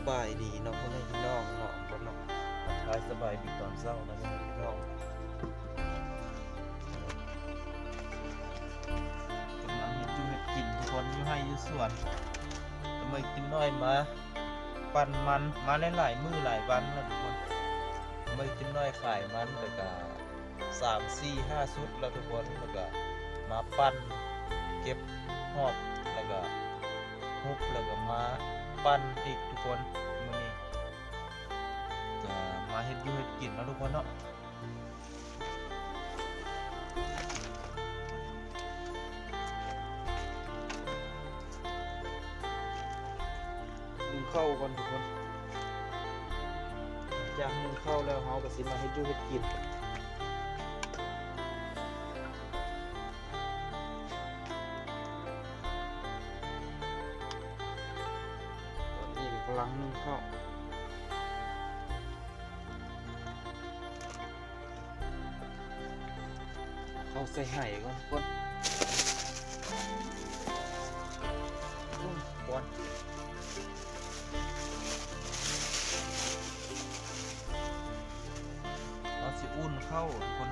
ບາຍດີເນາະ ພໍ່ແມ່ພີ່ນ້ອງເນາະ ເນາະ ທັກທາຍສະບາຍດີຕອນເຊົ້ານະ ພໍ່ແມ່ພີ່ນ້ອງ. ກຳລັງເຮັດຢູ່ເຮັດກິນທຸກຄົນ ຢູ່ໄຮ່ຢູ່ສວນ. ເມື່ອຍຕິມນ້ອຍມາ ປັ່ນມັນມາຫຼາຍໆມື້ຫຼາຍວັນແລ້ວທຸກຄົນ. ເມື່ອຍຕິມນ້ອຍຂາຍມັນແລ້ວກະ ສາມ ສີ່ ຫ້າຊຸດແລ້ວທຸກຄົນ ແລ້ວກະມາປັ່ນເກັບຮອບ ແລ້ວກະຮຸບ ແລ້ວກະມາປັ່ນອີກທຸກຄົນ. ມື້ນີ້ກະມາເຮັດຢູ່ເຮັດກິນເນາະທຸກຄົນເນາະ. ໜຶ້ງເຂົ້າກ່ອນທຸກຄົນ. ຫຼັງຈາກໜຶ້ງເຂົ້າແລ້ວ ເຮົາກະຊິມາເຮັດຢູ່ເຮັດກິນ. ຕອນນີ້ກະກຳລັງໜຶ້ງເຂົ້າ. ເຂົ້າໃສ່ໄຫກ່ອນທຸກຄົນ. ເຮົາຊິອຸ່ນເຂົ້າທຸກຄົນ.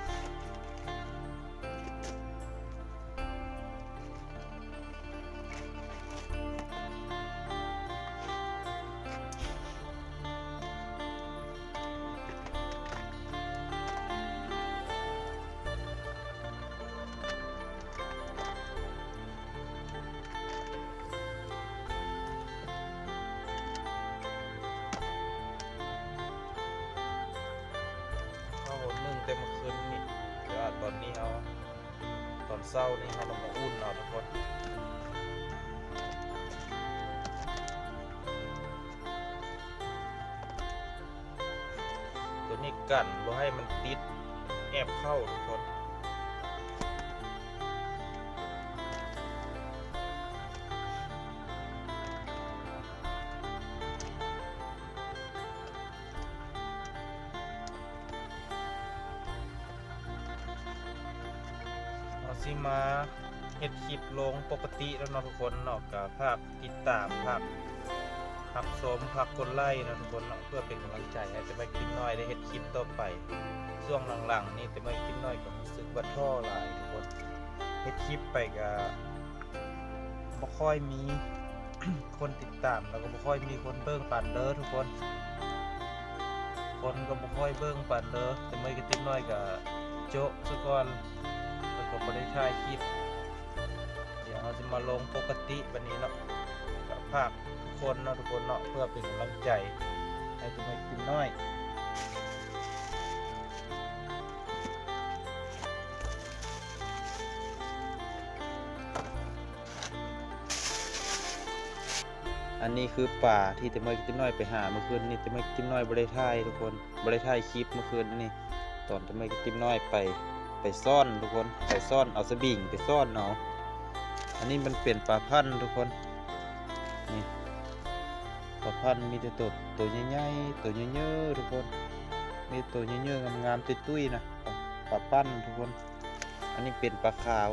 ເຮົາໜຶ້ງແຕ່ມື້ຄືນນີ້ ແຕ່ວ່າຕອນນີ້ເຮົາ ຕອນເຊົ້ານີ້ເຮົາລະມາອຸ່ນເອົາທຸກຄົນ. ໂຕນີ້ກັນບໍ່ໃຫ້ມັນຕິດແອບເຂົ້າທຸກຄົນ. ເຮົາຊິມາເຮັດຄລິບລົງປົກກະຕິແລ້ວເນາະທຸກຄົນເນາະ. ກະຝາກຕິດຕາມ ຝາກຮັບຊົມ ຝາກກົດໄລເນາະທຸກຄົນເນາະ ເພື່ອເປັນກຳລັງໃຈໃຫ້ຕາເມຍກິມນ້ອຍໄດ້ເຮັດຄລິບຕໍ່ໄປ. ຊ່ວງຫຼັງໆນີ້ຕາເມຍກິມນ້ອຍກະຮູ້ສຶກວ່າທໍ້ຫຼາຍທຸກຄົນ. ເຮັດຄລິບໄປກະບໍ່ຄ່ອຍມີ ຄົນຕິດຕາມ ແລ້ວກະບໍ່ຄ່ອຍມີຄົນເບິ່ງປານເດີທຸກຄົນ. ຄົນກະບໍ່ຄ່ອຍເບິ່ງປານເດີ ແຕ່ເມື່ອຍກະຕິກໜ້ອຍກະໂຈະຊະກ່ອນ ແລ້ວກະບໍ່ໄດ້ຖ່າຍຄລິບ. ດຽວເຮົາຊິມາລົງປົກກະຕິບາດນີ້ເນາະ. ກະຝາກທຸກຄົນເນາະ ທຸກຄົນເນາະ ເພື່ອເປັນກຳລັງໃຈໃຫ້ແຕ່ເມື່ອຍກະຕິກໜ້ອຍ. ອັນນີ້ຄືປາທີ່ຕາເມຍກະຕິກໜ້ອຍໄປຫາມື້ຄືນນີ້. ຕາເມຍກະຕິກໜ້ອຍບໍ່ໄດ້ຖ່າຍທຸກຄົນ ບໍ່ໄດ້ຖ່າຍຄລິບມື້ຄືນນີ້ ຕອນຕາເມຍກະຕິກໜ້ອຍໄປ ໄປຊ້ອນທຸກຄົນ ໄປຊ້ອນເອົາສະບິງໄປຊ້ອນເອົາ. ອັນນີ້ມັນເປັນປາພັນທຸກຄົນ ນີ້ ປາພັນມີແຕ່ໂຕ ໂຕໃຫຍ່ໆ ໂຕເຍີໆທຸກຄົນ ມີແຕ່ໂຕເຍີໆງາມໆ ຕຸ້ຍໆນະ ປາ ປາພັນທຸກຄົນ. ອັນນີ້ເປັນປາຂາວ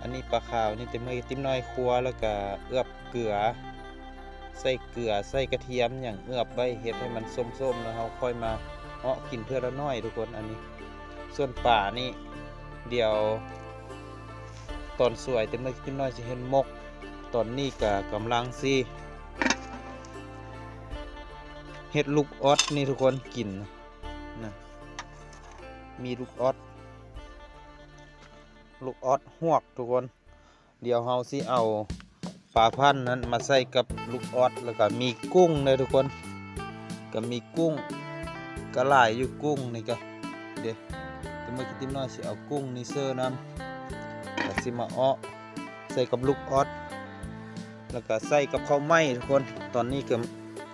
ອັນນີ້ປາຂາວນີ້ ຕາເມຍກະຕິກໜ້ອຍຄົວ ແລ້ວກະເອືອບເກືອ ໃສ່ເກືອ ໃສ່ກະທຽມຫຍັງເອືອບໄວ້ ເຮັດໃຫ້ມັນສົ້ມໆ ແລ້ວເຮົາຄ່ອຍມາເອາະກິນເທື່ອລະໜ້ອຍທຸກຄົນ. ອັນນີ້ ສ່ວນປານີ້ ດຽວຕອນສວຍຕາເມຍກະຕິກໜ້ອຍຊິເຮັດໝົກ. ຕອນນີ້ກະກຳລັງຊິເຮັດລູກອອດນີ້ທຸກຄົນກິນນະ ມີລູກອອດ ລູກອອດຫວກທຸກຄົນ. ດຽວເຮົາຊິເອົາປາພັນນັ້ນມາໃສ່ກັບລູກອອດ ແລ້ວກະມີກຸ້ງເດີທຸກຄົນ ກະມີກຸ້ງ ກະຫຼາຍຢູ່ກຸ້ງນີ້ກະ ເດ ຕາເມຍກະຕິກໜ້ອຍຊິເອົາກຸ້ງນີ້ເສີນຳ ກະຊິມາເອາະໃສ່ກັບລູກອອດ ແລ້ວກະໃສ່ກັບເຂົ້າໄໝ້ທຸກຄົນ. ຕອນນີ້ກະ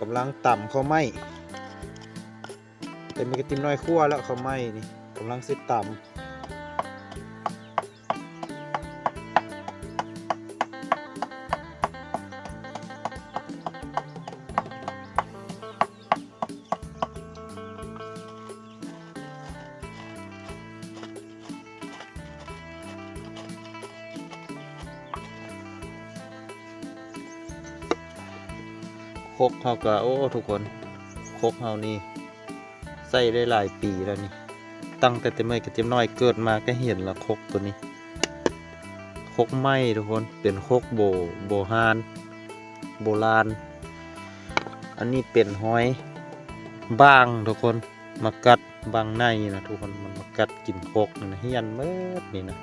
ກຳລັງຕຳເຂົ້າໄໝ້ ແຕ່ເມື່ອຍກະຕິກໜ້ອຍຂົ້ວແລ້ວ ເຂົ້າໄໝ້ນີ້ກຳລັງຊິຕຳ. ໂຄ ຄົກເຮົາກໍ ໂອ້ ທຸກຄົນ ຄົກເຮົານີ້ໃຊ້ໄດ້ຫຼາຍປີແລ້ວນີ້ ຕັ້ງແຕ່ ແຕ່ເມື່ອກະເຕັມນ້ອຍເກີດມາກໍເຫັນລະ ຄົກໂຕນີ້ ຄົກໄມ້ທຸກຄົນ ເປັນຄົກໂບ ໂບຮານ ໂບລານ. ອັນນີ້ເປັນຮອຍບ້າງທຸກຄົນ ມາກັດບັ້ງໃນນະທຸກຄົນ ມັນມາກັດກິນຄົກນີ້ນະ ຮ້ຽນເໝິດນີ້ນະ.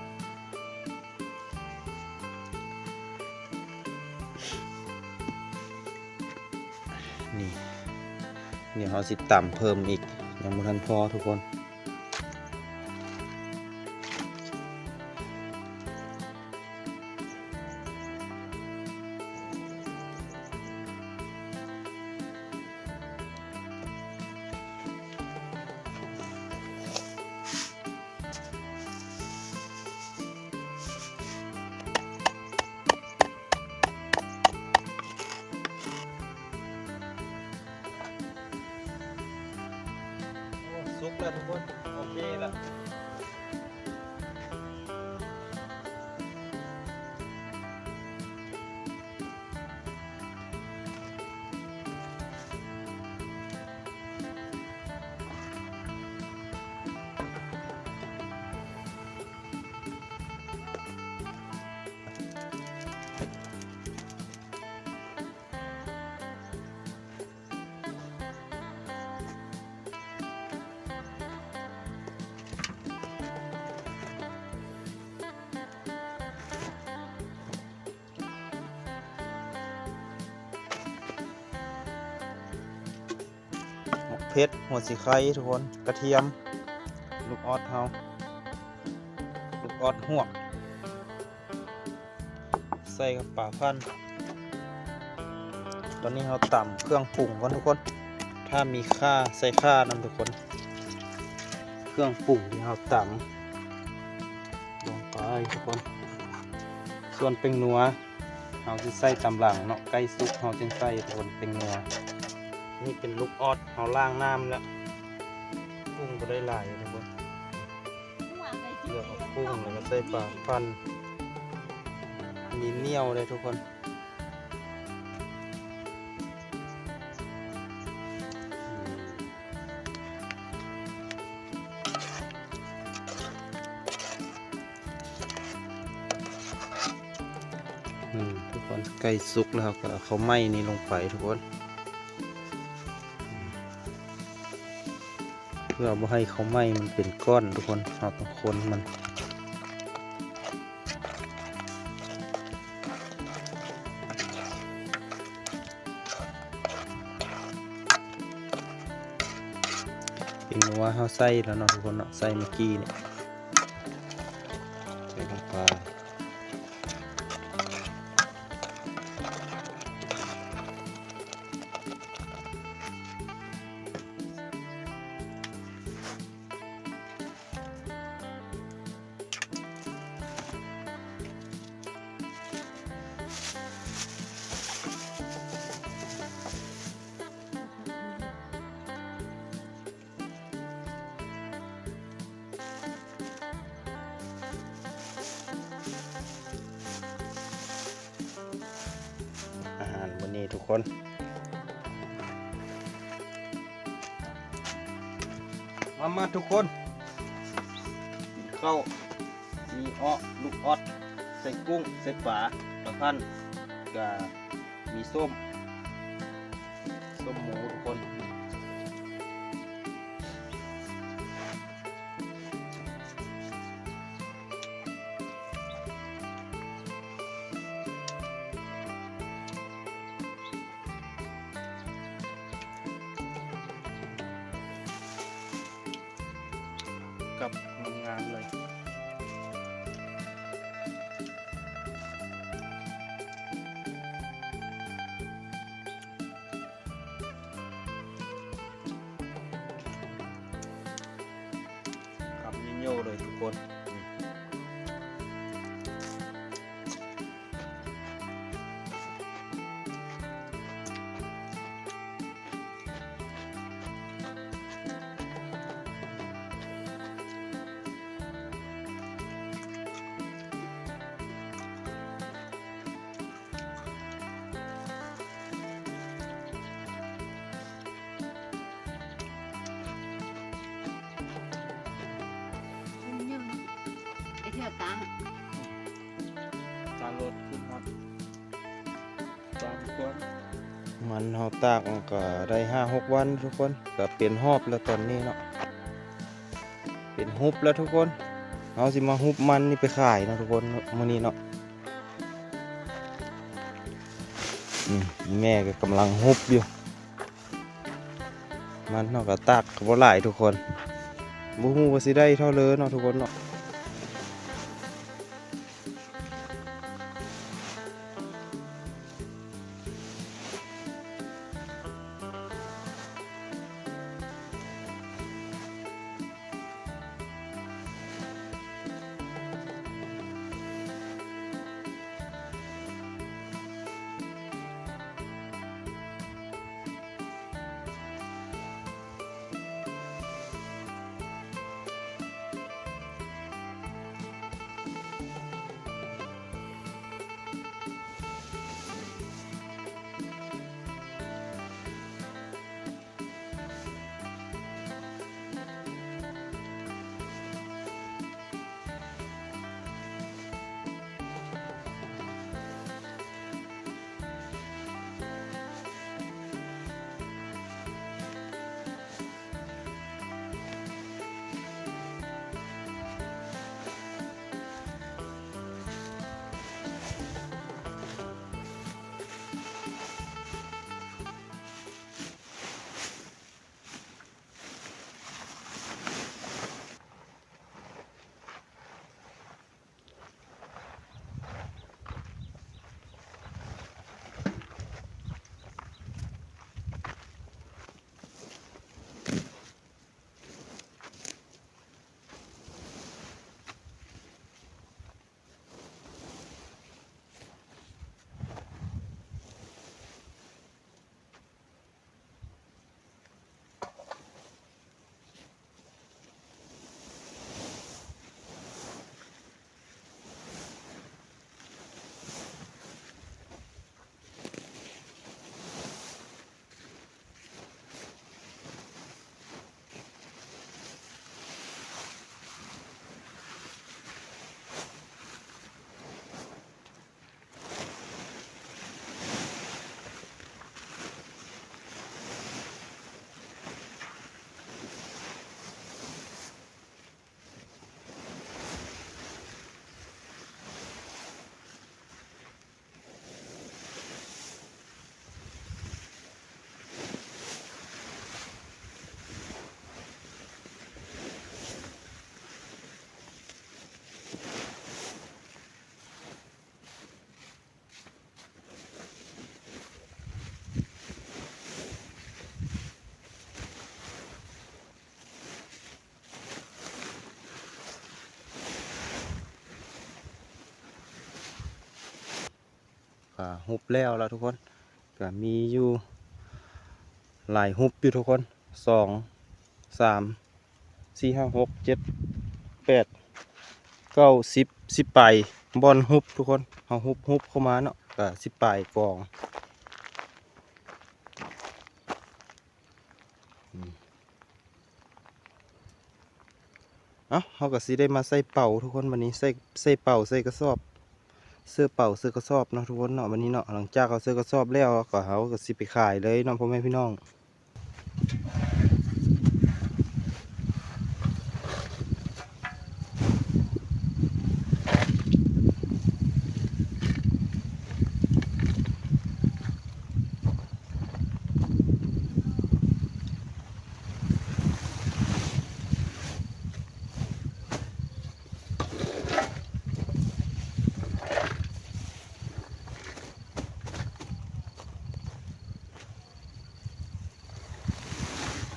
ນີ້ ດຽວເຮົາຊິຕຳເພີ່ມອີກ ຍັງບໍ່ທັນພໍທຸກຄົນ. ໂອ້ ສຸກແລ້ວທຸກຄົນ ໂອເຄແລ້ວ. ໝາກເຜັດ ຫົວສີໄຄທຸກຄົນ ກະທຽມ ລູກອອດເຮົາ ລູກອອດຫວກ ໃສ່ກັບປາພັນ. ຕອນນີ້ເຮົາຕຳເຄື່ອງປຸງກ່ອນທຸກຄົນ ຖ້າມີຂ່າ ໃສ່ຂ່ານຳທຸກຄົນ ເຄື່ອງປຸງທີ່ເຮົາຕຳລົງໄປທຸກຄົນ. ສ່ວນແປ້ງນົວ ເຮົາຊິໃສ່ຕາມຫຼັງເນາະ ໃກ້ສຸກເຮົາຈຶ່ງໃສ່ທຸກຄົນ ແປ້ງນົວ. ນີ້ເປັນລູກອອດ ເຮົາລ້າງນ້ຳແລ້ວ ປຸງບໍ່ໄດ້ຫຼາຍທຸກຄົນ ເລືອກເອົາປຸງແລ້ວກໍໃສ່ປາພັນ ມີໜຽວເດ້ທຸກຄົນ. ອືມ ທຸກຄົນ ໃກ້ສຸກແລ້ວ ເຮົາກໍເອົາເຂົ້າໄໝ້ນີ້ລົງໄປທຸກຄົນ ເພື່ອບໍ່ໃຫ້ເຂົ້າໄໝ້ມັນເປັນກ້ອນທຸກຄົນ ເຮົາຕ້ອງຄົນມັນ. ເປັນວ່າເຮົາໃສ່ແລ້ວເນາະທຸກຄົນເນາະ ໃສ່ເມື່ອກີ້ນີ້ ໃສ່ລົງໄປ. ອາຫານມື້ນີ້ທຸກຄົນ ມາ ມາທຸກຄົນ ກິນເຂົ້າ ມີເອາະ ລູກອອດ ໃສ່ກຸ້ງ ໃສ່ປາ ປາພັນ ກະມີສົ້ມ ສົ້ມໝູທຸກຄົນ. ກັບງາມໆເລີຍ. ຄຳໂຍໆເລີຍທຸກຄົນ. ອ ເທື່ອກາງ ຕາລົດຂຶ້ນຮອດ ມັນເຮົາຕາກມັນກໍໄດ້ຫ້າຫົກວັນທຸກຄົນ ກໍເປັນຮອບແລ້ວຕອນນີ້ເນາະ ເປັນຮຸບແລ້ວທຸກຄົນ. ເຮົາຊິມາຮຸບມັນນີ້ໄປຂາຍເນາະທຸກຄົນ ມື້ນີ້ເນາະ. ອືມ ແມ່ກໍກຳລັງຮຸບຢູ່ ມັນເຮົາກໍຕາກກໍບໍ່ຫຼາຍທຸກຄົນ ບໍ່ຮູ້ວ່າຊິໄດ້ເທົ່າເລີເນາະທຸກຄົນເນາະ. ກະຮຸບແລ້ວລະທຸກຄົນ ກະມີຢູ່ຫຼາຍຮຸບຢູ່ທຸກຄົນ ສອງ ສາມ ສີ່ ຫ້າ ຫົກ ເຈັດ ແປດ ເກົ້າ ສິບ ສິບປາຍບ່ອນຮຸບທຸກຄົນ ເຮົາຮຸບ ຮຸບເຂົ້າມາເນາະ ກະສິບປາຍກອງ. ເອົ້າ ເຮົາກໍຊິໄດ້ມາໃສ່ເປົາທຸກຄົນ ບັດນີ້ໃສ່ ໃສ່ເປົາ ໃສ່ກະສອບ ເສື້ອເປົາ ເສື້ອກະສອບເນາະທຸກຄົນເນາະ ບັດນີ້ເນາະ ຫຼັງຈາກເຮົາເສື້ອກະສອບແລ້ວ ກໍເຮົາກໍຊິໄປຂາຍເລີຍເນາະ ພໍ່ແມ່ພີ່ນ້ອງ. ໂ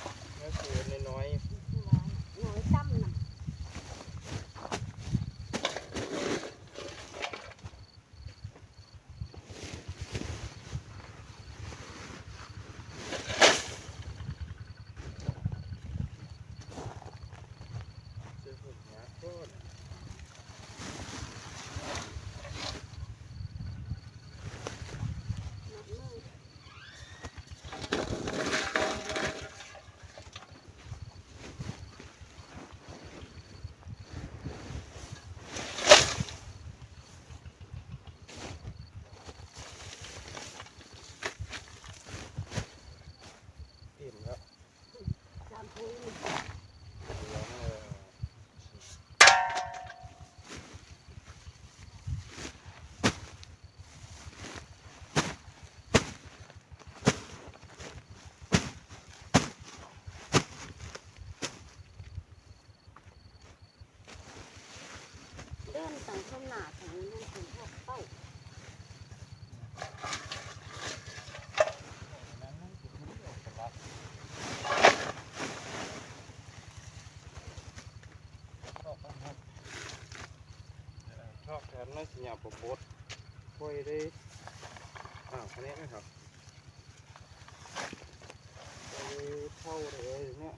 ປາບົດ ຄ່ອຍໄດ້ ອ້າວ ຄະແນນໄດ້ເທົ່າ ເອີ ເທົ່າເລີຍເນາະ.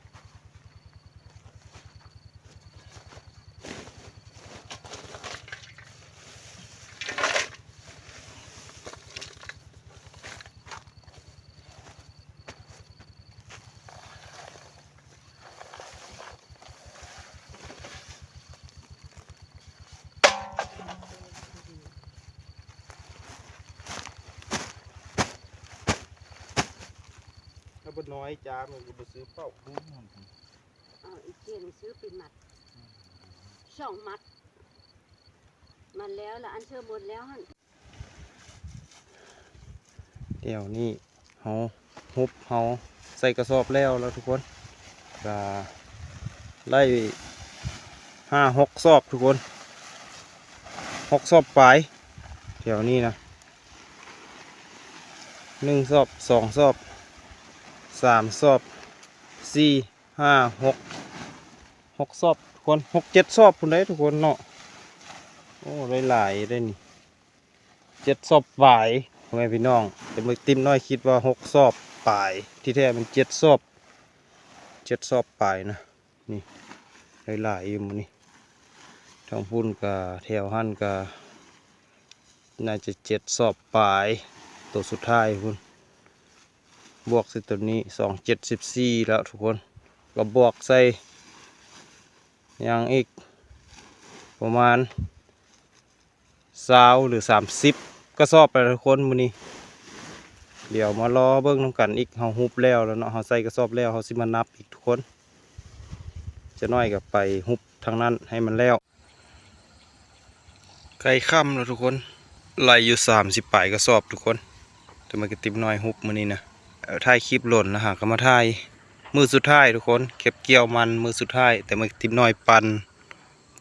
ຖ້າບໍ່ນ້ອຍຈ້າ ມັນກໍບໍ່ຊື້ເປົ້າ. ອ້າວ ອີກເກນຊື້ເປັນມັດ ສອງມັດ ມັດແລ້ວລະ ອັນເທື່ອໝົດແລ້ວຫັ້ນ. ແຖວນີ້ເຮົາ ຮູບເຮົາໃສ່ກະສອບແລ້ວລະທຸກຄົນ ກະໄດ້ຫ້າຫົກສອບທຸກຄົນ ຫົກສອບປາຍ ແຖວນີ້ນະ ໜຶ່ງສອບ ສອງສອບ ສາມສອບ ສີ່ ຫ້າ ຫົກ ຫົກສອບທຸກຄົນ ຫົກເຈັດສອບພຸ້ນເດ້ທຸກຄົນເນາະ. ໂອ້ ໄດ້ຫຼາຍເດ້ນີ້ ເຈັດສອບປາຍ ພໍ່ແມ່ພີ່ນ້ອງ ແຕ່ເບິ່ງຕິບນ້ອຍຄິດວ່າຫົກສອບປາຍ ທີ່ແທ້ມັນເຈັດສອບ ເຈັດສອບປາຍນະ. ນີ້ ໄດ້ຫຼາຍຢູ່ມື້ນີ້ ທາງພຸ້ນກະ ແຖວຫັ້ນກະ ໜ້າຈະເຈັດສອບປາຍ ໂຕສຸດທ້າຍພຸ້ນ ບວກໃສ່ໂຕນີ້ ສອງເຈັດສິບສີ່ແລ້ວທຸກຄົນ ກໍບວກໃສ່ຫຍັງອີກ ປະມານຊາວ ຫຼື ສາມສິບກະສອບແລ້ວທຸກຄົນມື້ນີ້. ດຽວມາລໍເບິ່ງນຳກັນອີກ ເຮົາຮູບແລ້ວລະເນາະ ເຮົາໃສ່ກະສອບແລ້ວ ເຮົາຊິມານັບອີກທຸກຄົນ. ຈັກໜ້ອຍກໍໄປຮູບທາງນັ້ນໃຫ້ມັນແລ້ວ. ໃກ້ຄ່ຳແລ້ວທຸກຄົນ ໄລ່ຢູ່ສາມສິບປາຍກະສອບທຸກຄົນ ແຕ່ເມື່ອກີ້ຕິບນ້ອຍຮູບມື້ນີ້ນະ. ເອີ ຖ່າຍຄລິບດົນລະຫາກໍມາຖ່າຍມື້ສຸດທ້າຍທຸກຄົນ ເກັບກ່ຽວມັນມື້ສຸດທ້າຍ ແຕ່ເມື່ອກີ້ຕິບນ້ອຍປັ່ນ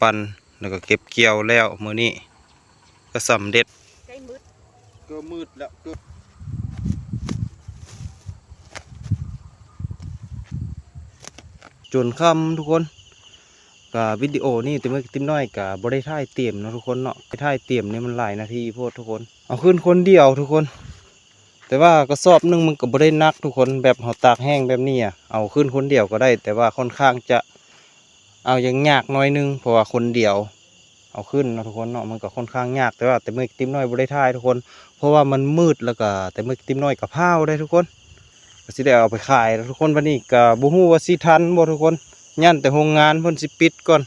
ປັ່ນ ແລ້ວກໍເກັບກ່ຽວແລ້ວມື້ນີ້ ກໍສຳເລັດ ໃກ້ມືດ ກໍມືດແລ້ວ ຈົນຄ່ຳທຸກຄົນ. ກະວິດີໂອນີ້ຕິມ ຕິມນ້ອຍກະບໍ່ໄດ້ຖ່າຍເຕັມເນາະທຸກຄົນເນາະ ໄດ້ຖ່າຍເຕັມນີ້ມັນຫຼາຍນາທີໂພດທຸກຄົນ. ເອົາຂຶ້ນຄົນດຽວທຸກຄົນ ແຕ່ວ່າກະສອບໜຶ່ງມັນກະບໍ່ໄດ້ໜັກທຸກຄົນ ແບບເຮົາຕາກແຫ້ງແບບນີ້ອະ ເອົາຂຶ້ນຄົນດຽວກໍໄດ້ ແຕ່ວ່າຄ່ອນຂ້າງຈະ ເອົາຍັງຍາກໜ້ອຍໜຶ່ງ ເພາະວ່າຄົນດຽວເອົາຂຶ້ນເນາະທຸກຄົນເນາະ ມັນກໍຄ່ອນຂ້າງຍາກ. ແຕ່ວ່າແຕ່ມື້ກິມນ້ອຍບໍ່ໄດ້ຖ່າຍທຸກຄົນ ເພາະວ່າມັນມືດ ແລ້ວກໍແຕ່ມື້ກິມນ້ອຍກໍພ້າວໄດ໋ທຸກຄົນ ກໍຊິໄດ້ເອົາໄປຂາຍແລ້ວທຸກຄົນ. ບັດນີ້ກໍບໍ່ຮູ້ວ່າຊິທັນບໍ່ທຸກຄົນ ຢ້ານແຕ່ໂຮງງານເພິ່ນຊິປິດກ່ອນ